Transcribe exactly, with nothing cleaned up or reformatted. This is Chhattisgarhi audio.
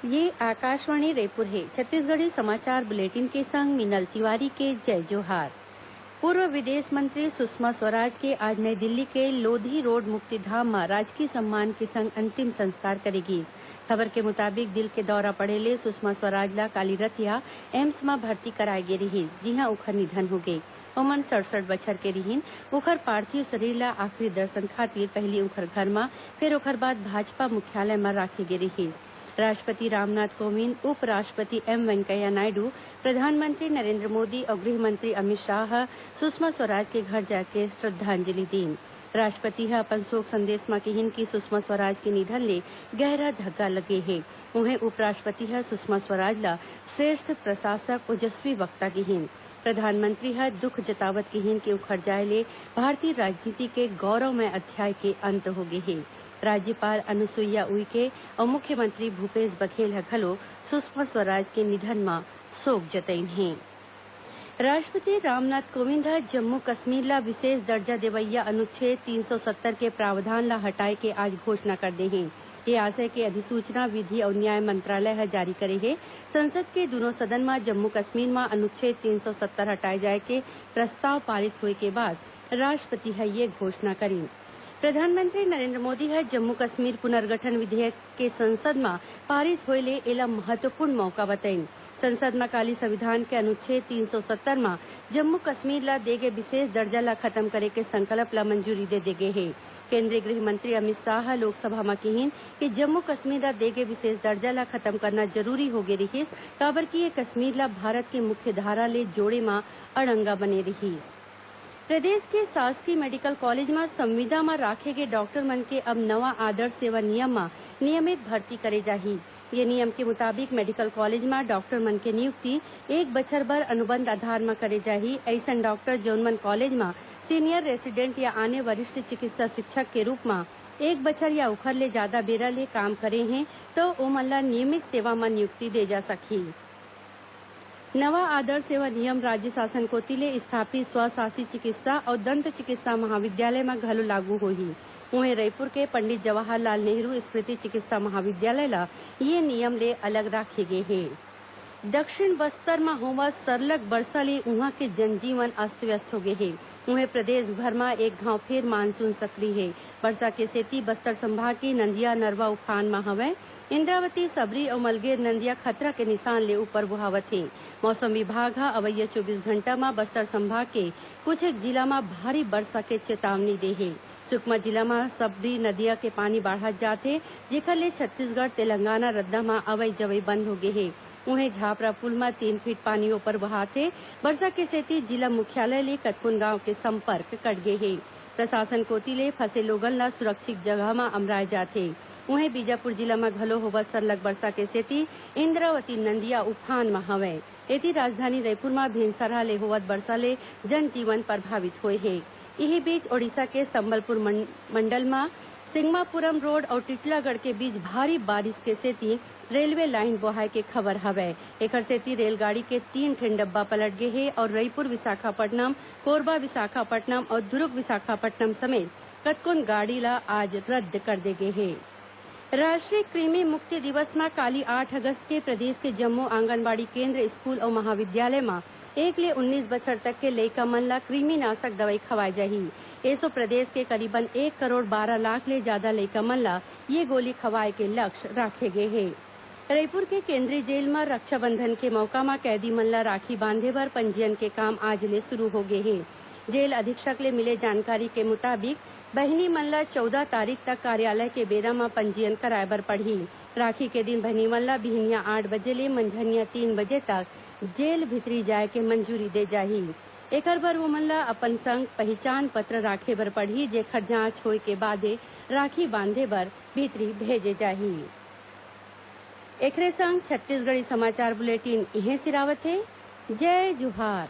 ये आकाशवाणी रायपुर हे। छत्तीसगढ़ी समाचार बुलेटिन के संग मीनल तिवारी के जय जोहार। पूर्व विदेश मंत्री सुषमा स्वराज के आज नई दिल्ली के लोधी रोड मुक्तिधाम म राजकीय सम्मान के संग अंतिम संस्कार करे गीस। खबर के मुताबिक, दिल के दौरा पड़े ले सुषमा स्वराज ला काली रतिहा एम्स म भर्ती कराए गे रिहीस, जिहां उखर निधन होगे। ओमन सड़सठ बछर के रिहीन। उखर पार्थिव शरीर ला आखिरी दर्शन खातिर पहिली उखर घर म, फेर ओखर बाद भाजपा मुख्यालय म राखे गे रिहीस। राष्ट्रपति रामनाथ कोविंद, उपराष्ट्रपति एम वेंकैया नायडू, प्रधानमंत्री नरेंद्र मोदी अउ गृह मंत्री अमित शाह ह सुषमा स्वराज के घर जाके श्रद्धांजलि दीन। राष्ट्रपति ह अपन शोक संदेश म किहिन कि सुषमा स्वराज के निधन ले गहरा धक्का लगे हे। उहें, उपराष्ट्रपति ह सुषमा स्वराज ल श्रेष्ठ प्रशासक, ओजस्वी वक्ता किहिन। प्रधानमंत्री ह दुख जतावत किहिन कि उखर जाय ले भारतीय राजनीति के गौरवमय अध्याय के अंत होगे हे। राज्यपाल अनुसुईया उइके अउ मुख्यमंत्री भूपेश बघेल ह घलो सुषमा स्वराज के निधन म शोक जतईन हे। राष्ट्रपति रामनाथ कोविंद ह जम्मू कश्मीर ला विशेष दर्जा देवइया अनुच्छेद तीन सौ सत्तर के प्रावधान ला हटाए के आज घोषणा कर दे हे। ये आशय के अधिसूचना विधि अउ न्याय मंत्रालय ह जारी करे हे। संसद के दूनों सदन म जम्मू कश्मीर म अनुच्छेद तीन सौ सत्तर हटाए जाए के प्रस्ताव पारित होए के बाद राष्ट्रपति ह ये घोषणा करिन। प्रधानमंत्री नरेंद्र मोदी ह जम्मू कश्मीर पुनर्गठन विधेयक के संसद म पारित होए ले एला महत्वपूर्ण मौका बतईन। संसद म काली संविधान के अनुच्छेद तीन सौ सत्तर म जम्मू कश्मीर ला दे गे विशेष दर्जा ला खत्म करे के संकल्प ला मंजूरी दे दे गे हे। केंद्रीय गृह मंत्री अमित शाह ह लोकसभा म किहिन कि जम्मू कश्मीर ला दे गे विशेष दर्जा ला खत्म करना जरूरी होगे रिहिस, काबर कि ये कश्मीर ला भारत के मुख्य धारा ले जोड़े म अड़ंगा बने रिहिस। प्रदेश के शासकीय मेडिकल कॉलेज म संविदा म राखे गे डॉक्टर मन के अब नवा आदर्श सेवा नियम म नियमित भर्ती करे जाही। ये नियम के मुताबिक मेडिकल कॉलेज म डॉक्टर मन के नियुक्ति एक बछर बर अनुबंध आधार म करे जाही। अइसन डॉक्टर, जउन मन कॉलेज म सीनियर रेसिडेंट या आने वरिष्ठ चिकित्सा शिक्षक के रूप म एक बछर या ओखर ले जादा बेरा ले काम करे हें, त ओमन ल नियमित सेवा म नियुक्ति दे जा सकही। नवा आदर्श सेवा नियम राज्य शासन कोति ले स्थापित स्वशासी चिकित्सा अउ दंत चिकित्सा महाविद्यालय म घलो लागू होही। उहें, रईपुर के पंडित जवाहर लाल नेहरू स्मृति चिकित्सा महाविद्यालय ल ये नियम ले अलग राखे गे हे। दक्षिण बस्तर म होवत सरलग बरसा ले उहां के जनजीवन अस्त-व्यस्त होगे हे। उहें, प्रदेश भर म एक घांव फेर मानसून सक्रिय हे। बरसा के सेती बस्तर संभाग के नंदिया नरवा उफान म हवय। इंद्रावती, सबरी अउ मलगेर नंदिया खतरा के निशान ले ऊपर बोहावत हे। मौसम विभाग ह अवइया चौबीस घंटा म बस्तर संभाग के कुछ एक जिला म भारी बरसा के चेतावनी दे हे। सुकमा जिला म सबरी नदिया के पानी बाढ़त जात हे, जेखर ले छत्तीसगढ़ तेलंगाना रद्दा म अवई जवई बंद होगे हे। उहें, झापरा पुल म तीन फीट पानी ऊपर बहात हे। बरसा के सेती जिला मुख्यालय ले कतकोन गांव के संपर्क कट गे हे। प्रशासन कोति ले फंसे लोगन ला सुरक्षित जगह म अमराए जात हे। उहें, बीजापुर जिला म घलो होवत सरलग बरसा के सेती इंद्रावती नंदिया उफान म हवय। एती, राजधानी रईपुर म भिनसरहा ले होवत बरसा ले जनजीवन प्रभावित होए हे। इही बीच, ओडिशा के संबलपुर मन-, मंडल म सिंगमापुरम रोड अउ टिटलागढ़ के बीच भारी बारिश के सेती रेलवे लाइन बोहाय के खबर हवय। एखर सेती रेलगाड़ी के तीन ठन डब्बा पलट गे हे अउ रईपुर विशाखापट्टनम, कोरबा विशाखापट्टनम अउ दुर्ग विशाखापट्टनम समेत कतकोन गाड़ी ला आज रद्द कर दे गे हे। राष्ट्रीय कृमि मुक्ति दिवस म काली आठ अगस्त के प्रदेश के जम्मो आंगनबाड़ी केंद्र, स्कूल अउ महाविद्यालय म एक ले उन्नीस बछर तक के लइका मन ला कृमिनाशक दवई खवाए जाही। एसो प्रदेश के करीबन एक करोड़ बारह लाख ले जादा लइका मन ला ये गोली खवाए के लक्ष्य राखे गे हे। रईपुर के केंद्रीय जेल म रक्षाबंधन के मौका म कैदी मन ला राखी बांधे बर पंजीयन के काम आज ले शुरू हो गे हे। जेल अधीक्षक ले मिले जानकारी के मुताबिक, बहिनी मन ला चौदह तारीख तक कार्यालय के बेरा म पंजीयन कराए बर पड़ही। राखी के दिन बहिनी मन ला बिहनिया आठ बजे ले मंझनिया तीन बजे तक जेल भीतरी जाए के मंजूरी दे जाही। एकर बर ओमन ला अपन संग पहिचान पत्र राखे बर पड़ही, जेखर जांच होए के बादे राखी बांधे बर भीतरी भेजे जाही। एखरे संग छत्तीसगढ़ी समाचार बुलेटिन इहें सिरावत हे। जय जोहार।